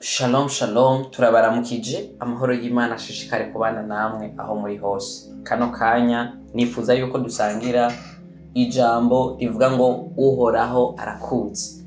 Shalom shalom, turabaramukije. Amahoro y'Imana ashishikare kubana namwe aho muri hose. Kano kanya nifuza yuko dusangira ijambo rivuga ngo Uhoraho arakuzi.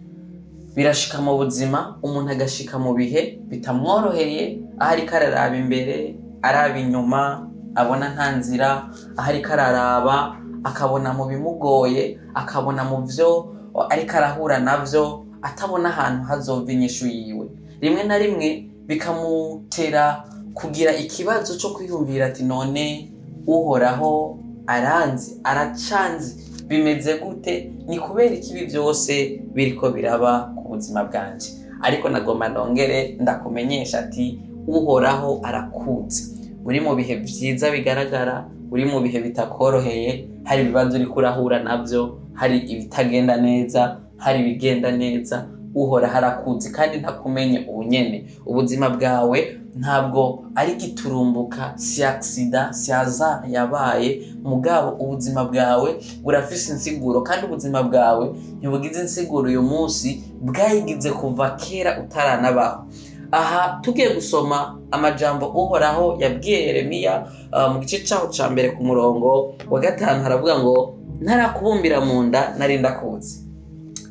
Birashika mu buzima umuntu agashika mu bihe bitamworoheye, aho ariko araraba imbere, araba inyuma, abona nta nzira, aho ariko araraba akabona mu bimugoye, akabona mu vyo ariko arahura navyo, atabona ahantu hazova inyishu yiwe. Rimwe na rimwe bikamutera kugira ikibazo cyo kwiyumvira ati: "None Uhoraho aranzi, aracanzi, bimeze gute? Ni kubera ikibi byose biriko biraba ku buzima bwanje?" Ariko nagomba nongere ndakumenyesha ati: Uhoraho arakuzi. Uri mu bihe vyiza bigaragara, uri mu bihe bitakoroheye, hari ibibazo uriko urahura navyo, hari ibitagenda neza, hari ibigenda neza, Uhoraho arakuzi kandi ntakumenye ubunyene. Ubuzima bwawe ntabwo ari giturumbuka, si accident, si hasard yabaye, mugabo ubuzima bwawe burafise insiguro, kandi ubuzima bwawe ntibugize insiguro uyu munsi, bwayigize kuva kera utaranabaho. Aha tugiye gusoma amajambo Uhoraho yabwiye Yeremiya mu gice cyaho ca mbere ku murongo wa 5, haravuga ngo: "Ntarakubumbira mu nda nari ndakuzi,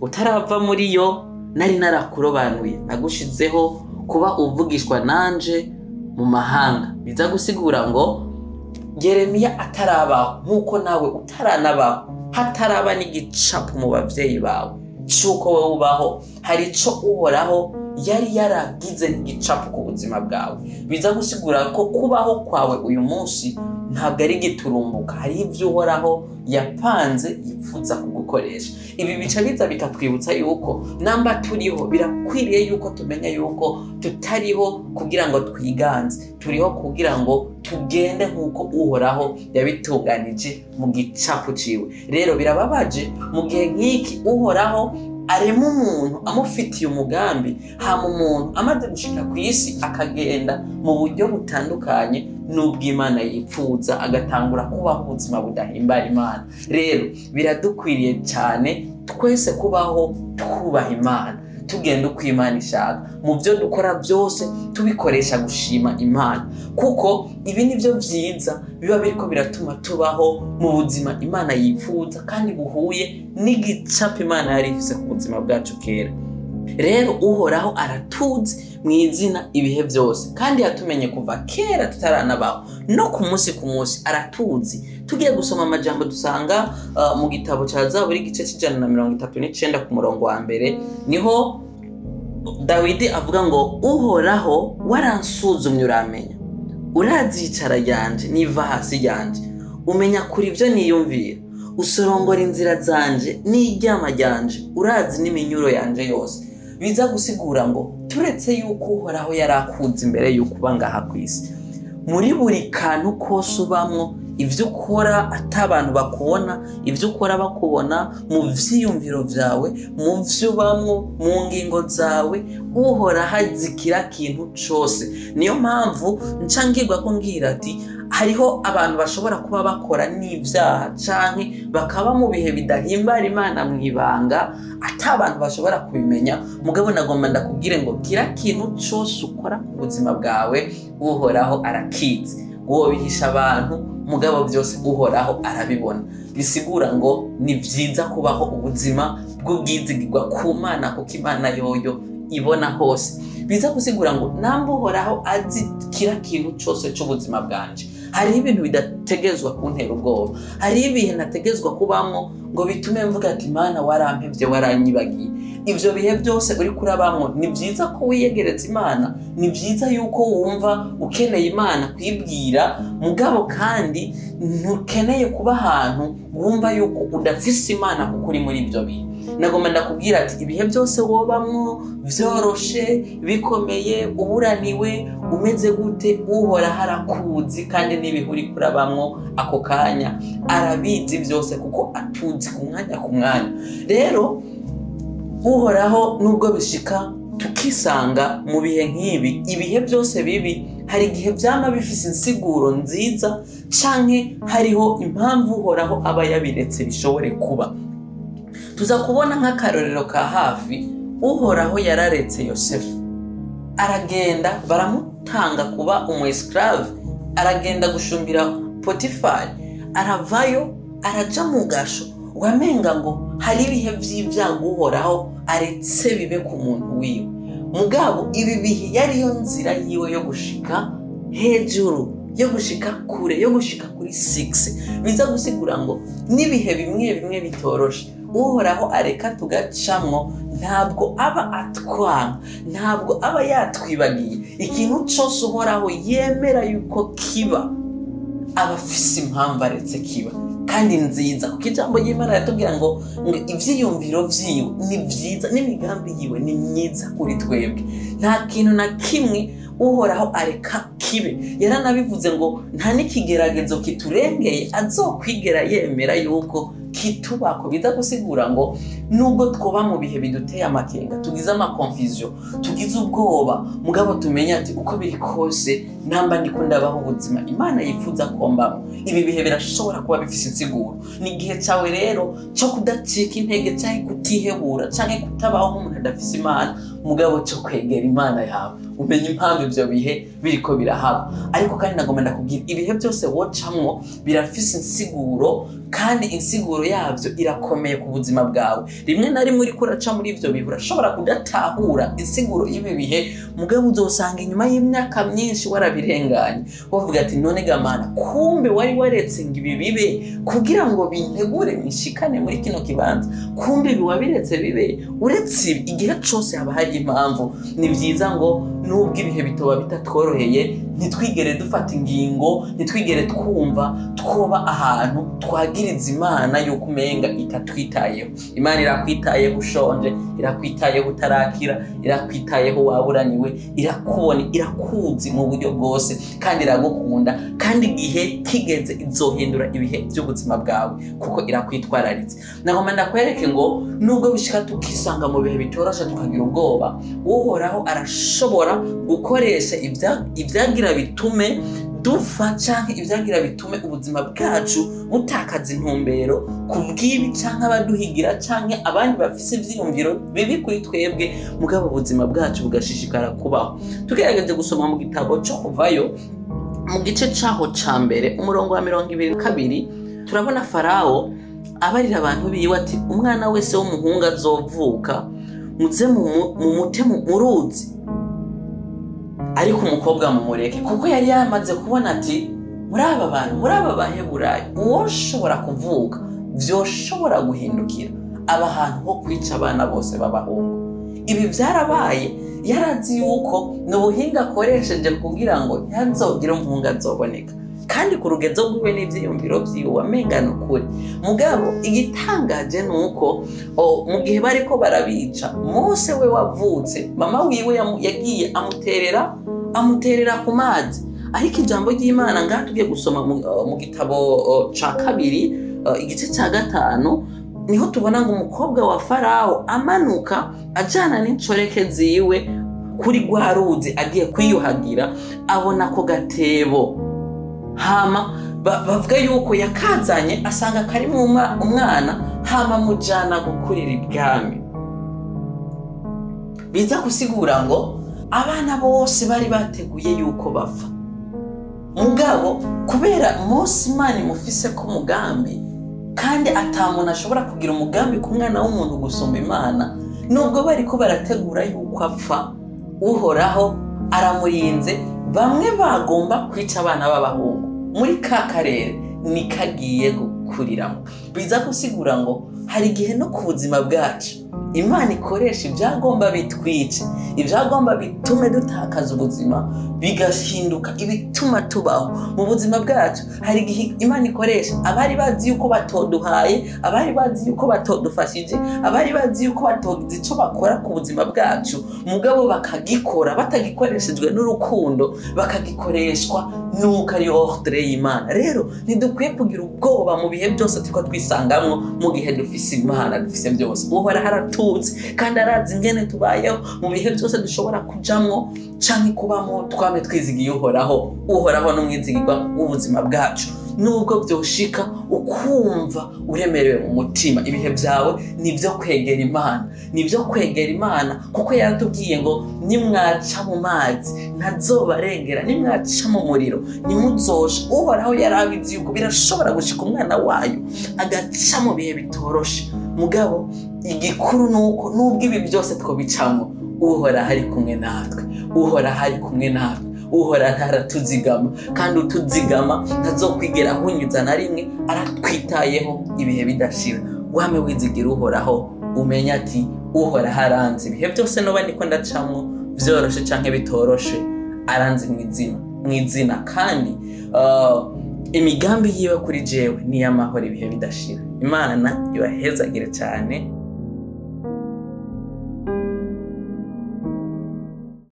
utarava muri yo nari narakurobanuye, nagushizeho kuba uvugishwa nanje mu mahanga." Biza gusigura ngo Yeremiya atarabaho, nk'uko nawe utaranabaho, hataraba n'igicapo mu bavyeyi bawe c'uko wowe ubaho, hari ico Uhoraho yari yaragize nk'igicapo ku buzima bwawe. Biza gusigura ko kubaho kwawe uyu munsi ntabwo ari giturumbuka, hari ibyo Uhoraho yapanze yifuza kugukoresha. Ibi bica biza bikatwibutsa yuko namba turiho, birakwiriye yuko tumenya yuko tutariho kugira ngo twiganze, turiho kugira ngo tugende nk'uko Uhoraho yabitunganije mu gicapu ciwe. Rero birababaje mu gihe nk'iki Uhoraho arema umuntu amufitiye umugambi, hama umuntu amaze gushika ku isi akagenda mu buryo butandukanye n'ubw'Imana yipfuza, agatangura kubaho ubuzima budahimbara Imana. Rero biradukwiriye cyane twese kubaho twubaha Imana, tugenda uko Imana ishaka, mu byo dukora byose tubikoresha gushima Imana, kuko ibi ni byo byiza biba biriko biratuma tubaho mu buzima Imana yifuza kandi buhuye n'igicapo Imana yari ifise ku buzima bwacu kera. Rero Uhoraho aratuzi mu izina ibihe byose, kandi yatumenye kuva kera tutaranabaho, no ku munsi ku munsi aratuzi. Tugiye gusoma amajambo dusanga mu gitabo cya Zaburi, igice c'139 ku murongo wa 1, niho Dawidi avuga ngo: "Uhoraho, waransuzumye uramenya, urazicara ryanje niva hasi ryanje, umenya kuri ibyo niyumvira, usorongora inzira zanje n'iryama ryanje, urazi n'iminyuro yanje yose." Biza gusigura ngo turetse yuko Uhoraho yari akuzi imbere yuko uba ngaha ku isi, muri buri kantu kose ubamwo, ibyo ukora ata abantu bakubona, ibyo ukora bakubona, mu vyiyumviro vyawe, mu vyo ubamwo, mu ngingo zawe, Uhoraho azi kira kintu cose. Niyo mpamvu nca ngirwa ko ngira ati: hariho abantu bashobora kuba bakora n'ibyaha canke bakaba mu bihe bidahimbara Imana mu ibanga, ata abantu bashobora kubimenya, mugabo nagomba ndakubwire ngo kira kintu cose ukora ku buzima bwawe Uhoraho arakizi. Wobihisha abantu, mugabo byose Uhoraho arabibona. Bisigura ngo ni vyiza kubaho ubuzima bw'ubwizigirwa ku Mana, kuko Imana yoyo ibona hose. Biza gusigura ngo namba Uhoraho azi kira kintu cose c'ubuzima bwanje, hariho ibintu bidategezwa kuntera ubwoba, hariho ibihe ntategezwa kubamwo ngo bitume mvuga ati: "Mana, warampevye, waranyibagiye." Ivyo bihe byose uriko urabamwo, ni vyiza ko wiyegereza Imana, ni vyiza yuko wumva ukeneye Imana kwibwira, mugabo kandi ntukeneye kuba ahantu wumva yuko udafise Imana kuko uri muri ivyo bihe. Nagomba ndakubwira ati: ibihe byose wobamwo, vyoroshe, bikomeye, uburaniwe, umeze gute, Uhoraho arakuzi, kandi n'ibihe uriko urabamwo ako kanya arabizi byose, kuko atuzi ku mwanya ku mwanya. Rero Uhoraho, nubwo bishika tukisanga mu bihe nk'ibi, ibihe byose bibi hari igihe byama bifise insiguro nziza, canke hariho impamvu Uhoraho aba yabiretse bishobore kuba. Tuza kubona nk'akarorero ka hafi, Uhoraho yararetse Yosefu. Aragenda baramutanga kuba umu esclave, aragenda gushumbira Potifari, aravayo araja mu gasho. Wamenga ngo hari ibihe vy'ivyago Uhoraho aretse bibe ku muntu wiwe. Mugabo ibi bihe yariyo nzira yiwe yo gushika hejuru, yo gushika kure, yo gushika kuri 6. Biza gusigura ngo n'ibihe bimwe bimwe bitoroshe Uhoraho areka tugacamwo, ntabwo aba atwanka, ntabwo aba yatwibagiye. Ikintu cose Uhoraho yemera yuko kiba, aba afise impamvu aretse kiba kandi nziza, kuko ijambo ry'Imana riratubwira ngo ivyiyumviro vyiwe ni vyiza n'imigambi yiwe ni myiza kuri twebwe. Nta kintu na kimwe Uhoraho areka kibe. Yaranabivuze ngo nta n'ikigeragezo kiturengeye azokwigera yemera yuko kitubako. Biza gusigura ngo nubwo twoba mu bihe biduteye amakenga, tugize ama confusion, tugize ubwoba, mugabo tumenye ati uko biri kose namba ndiko ndabaho ubuzima Imana yifuza ko mbamo. Ibi bihe birashobora kuba bifise insiguro. Ni igihe cawe rero cyo kudacika intege canke kutihebura canke kutabaho nk'umuntu adafise Imana, mugabo cyo kwegera Imana yawe, umenye impamvu ivyo bihe biriko birahaba. Ariko kandi nagomba ndakubwira, ibihe byose wocamwo birafise insiguro, kandi insiguro yavyo irakomeye ku buzima bwawe. Rimwe na rimwe uriko uraca muri ivyo bihe urashobora kudatahura insiguro y'ibi bihe, mugabo uzosanga inyuma y'imyaka myinshi warabirenganye, wavuga ati none gamana, kumbe wari waretse ngo ibi bibe kugira ngo bintegure nishikane muri kino kibanza, kumbe ibi wabiretse bibe. Uretse ibi, igihe cose haba hari impamvu. Ni vyiza ngo nubwo ibihe bitoba bitatworoheye, ntitwigere dufata ingingo, ntitwigere twumva twoba ahantu twagiriza Imana yuko umenga itatwitayeho. Imana irakwitayeho ushonje, irakwitayeho utarakira, irakwitayeho waburaniwe, irakubona, irakuzi mu buryo bwose, kandi iragukunda, kandi igihe kigeze izohindura ibihe by'ubuzima bwawe kuko irakwitwararitse. Nagomba ndakwereke ngo nubwo bishika tukisanga mu bihe bitoroshe tukagira ubwoba, Uhoraho arashobora gukoresha ibyagira bitume dupfa canke ibyagira bitume ubuzima bwacu butakaza intumbero ku bw'ibi canke abaduhigira canke abandi bafise ivyiyumviro bibi kuri twebwe, mugabo ubuzima bwacu bugashishikara kubaho. Tugerageje gusoma mu gitabo co Kuvayo mu gice caho ca mbere umurongo wa 22, turabona Farawo abarira abantu biwe ati umwana wese w'umuhungu azovuka muze mumute mu ruzi, ariko umukobwa mumureke, kuko yari yamaze kubona ati muri aba bantu, muri aba Baheburayo, uwoshobora kuvuka vyoshobora guhindukira aba hantu ho kwica abana bose b'abahungu. Ibi vyarabaye, yarazi yuko ni ubuhinga akoresheje kugira ngo ntihazogire umuhungu azoboneka, kandi ku rugezo rwiwe n'ivyiyumviro vyiwe wamenga ni ukuri. Mugabo igitangaje ni uko mu gihe bariko barabica, Mose we wavutse, mama wiwe yagiye amuterera ku mazi. Ariko ijambo ry'Imana ngaha tugiye gusoma mu gitabo ca kabiri igice ca 5, niho tubona ngo umukobwa wa Farawo amanuka ajana n'inshoreke ziwe kuri rwa ruzi agiye kwiyuhagira, abona ko gatebo. Hama bavuga yuko yakazanye asanga kari mu umwana, hama mujana gukurira ibwami. Biza gusigura ngo abana bose bari bateguye yuko bapfa, mugabo kubera Mose Imana imufise ko umugambi, kandi atamuntu ashobora kugira umugambi ku mwana w'umuntu gusumba Imana, nubwo bariko barategura yuko apfa, Uhoraho aramurinze. Bamwe bagomba kwica abana b'abahungu muri ka karere nikagiye gukuriramo. Biza gusigura ngo hari igihe no ku buzima bwacu Imana ikoresha ibyagomba bitwice, ibyagomba bitume dutakaza ubuzima, bigahinduka ibituma tubaho mu buzima bwacu. Hari igihe Imana ikoresha abari bazi yuko batoduhaye, abari bazi yuko batodufashije, abari bazi yuko batogize ico bakora ku buzima bwacu, mugabo bakagikora batagikoreshejwe n'urukundo, bakagikoreshwa nuko ari ordre y'Imana. Rero ntidukwiye kugira ubwoba mu bihe byose turiko twisangamwo, mu gihe dufise Imana dufise byose. Uhoraho aratuzi kandi arazi ingene tubayeho mu bihe byose. byose dushobora kujamwo canke kubamo, twame twizigiye Uhoraho. Uhoraho n'umwizigirwa w'ubuzima bwacu. Nubwo byoshika ukumva uremerewe mu mutima, ibihe byawe nibyo kwegera Imana, nibyo kwegera Imana, kuko yaratubwiye ngo nimwaca mu mazi ntazobarengera, nimwaca mu muriro ntimuzosha. Uhoraho yarabizi yuko birashobora gushika umwana wayo agaca mu bihe bitoroshe, mugabo igikuru ni uko nubwo ibi byose twobicamo, Uhoraho ari kumwe natwe, Uhoraho ari kumwe natwe, Uhoraho aratuzigama, kandi utuzigama ntazokwigera ahunyuza na rimwe, aratwitayeho ibihe bidashira. Wame wizigira Uhoraho, umenye ati Uhoraho aranzi ibihe byose noba ndiko ndacamwo, vyoroshe canke bitoroshe, aranzi mw'izina, kandi imigambi yiwe kuri jewe ni iy'amahoro ibihe bidashira. Imana ibahezagire cyane.